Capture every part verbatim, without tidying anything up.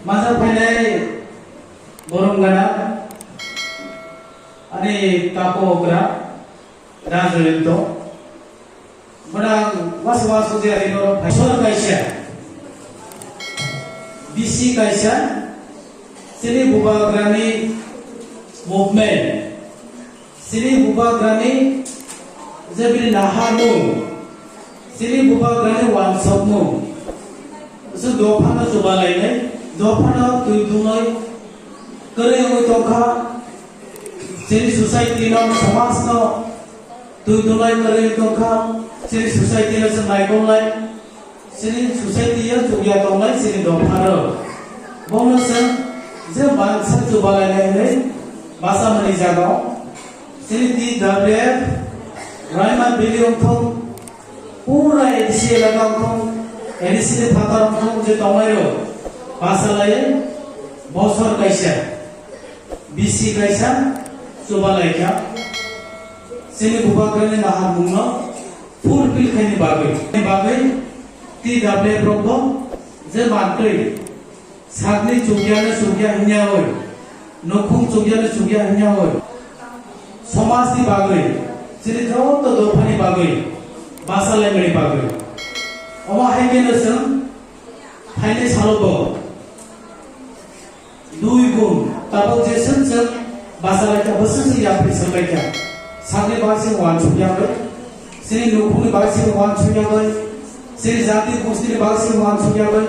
Masa phainai borom gana ani tapo okra Rajayanta. Mona mas mas uji ari no phai sor kaisa, B C kaisa, chini bubagrani movement, chini bubagrani jebini naharmung, chini bubagrani wansokmung. Chwng dophano chubalainai, dophano twi dungnai kwrwi wngwi tongkha, chini society no, somaj no, twi dunai kwrwi tongkha, chini society no chwng naikolnai, chini society o chukya tongnai chini dophano. Bono chwng je mansa chubalainai hinwi basa mani jaga. Chini T W F, Raima Valley wngthok, pura A D C elaka wngthok, A D C ni phatar wngthok je tongnairok basa laiwi bosor kaisa. B C kaisa chubalaikha, chini bubagrani naharmungno fulfill khaini bagwi, bagwi T W F rokbo je mantwi sakni chukyano chukya hinyawi, nukhung chukyano chukya hinyawi, somajni bagwi, chini joto dophani bagwi, basa laimani bagwi. Omo hai kheno chwng phaini salobo dui gun, tabuk je chwng chwng basa laikha, bo chwng chwng yapri swng laikha. Sakni bagwi chwng uansuk yagwi, chini nukhungni bagwi chwng uansuk yagwi, chini jati gustini bagwi chwng uansuk yagwi,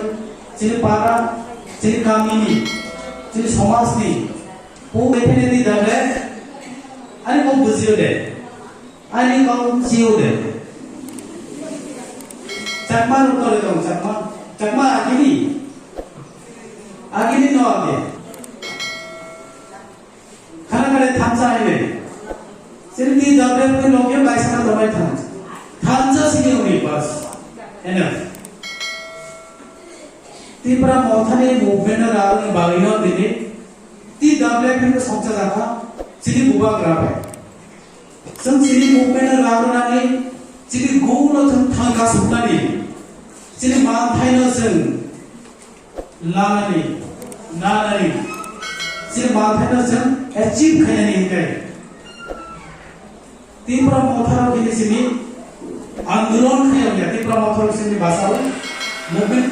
chini para, chini kamini, chini somajni, bo definitely dale, ani bo bujio de. Ani kok sio de. Chakma rok tore tong, Chakma. Chakma agini. Agini no age. Khana khare thansa aile. Sini di dabre pun lokyo kaisa na dabai thansa. Thansa sini uni bas. Enough. Tipra Mothani movement na raruni bagino dini. Di dabre pun songcha jaka. Sini bubagra bai. Chwng chini movement no labrwnani, chini goal no chwng thangka suknani, chini manthaino chwng lanani, nanani, chini manthaino chwng achieve khainani hinkai. Tipra Motha rok kini chini andolon khaiya, Tipra Motha rok chini basao movement